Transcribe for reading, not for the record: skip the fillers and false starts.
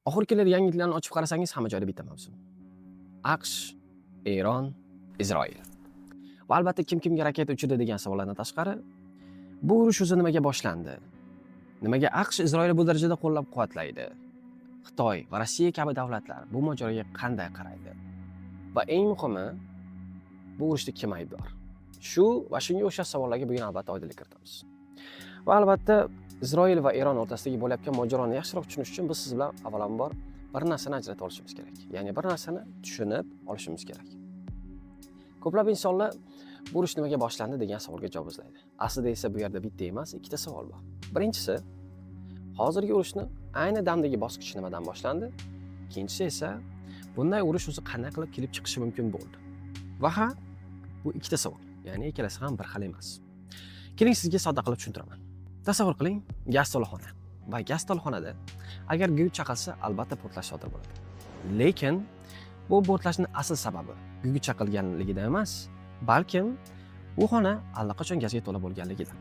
Oxirgi kunlarda yangiliklarni ochib qarasangiz, hamma joyda bitta mavzu: AQSh, Eron, Isroil. Va albatta, kim kimga raketa uchirdi degan savollardan tashqari, bu urush o'zi nimaga boshlandi? Nimaga AQSh Isroilni bu darajada qo'llab-quvvatlaydi? Xitoy va Rossiya kabi davlatlar bu mojaroga qanday qaraydi? Va eng muhimi, bu urushda kim aybdor? Shu va shunga o'xshash savollarga bugun albatta oydinlik kiritamiz. Va albatta, Isroil va Eron o'rtasidagi bo'layotgan mojaroni yaxshiroq tushunish uchun biz siz bilan avvalambor bir narsani ajratib olishimiz kerak. Ya'ni bir narsani tushunib olishimiz kerak. Ko'plab insonlar bu urush nimaga boshlandi degan savolga javob izlaydi. Aslida esa bu yerda bitta emas, ikkita savol bor. Birinchisi, hozirgi urushni ayni damdagi bosqichi nimadan boshlandi? Ikkinchisi esa, bunday urush o'zi qanday qilib kelib chiqishi mumkin bo'ldi? Va ha, bu ikkita savol. Ya'ni ikkalasi ham bir xil emas. Keling, sizga sodda qilib tushuntiraman. Tasavvur qiling, gaz to'la xona. Va gaz to'la xonada agar gugurt chaqilsa, albatta portlash sodir bo'ladi. Lekin bu portlashning asl sababi gugurt chaqilganligida emas, balkim u xona allaqachon gazga to'la bo'lganligida.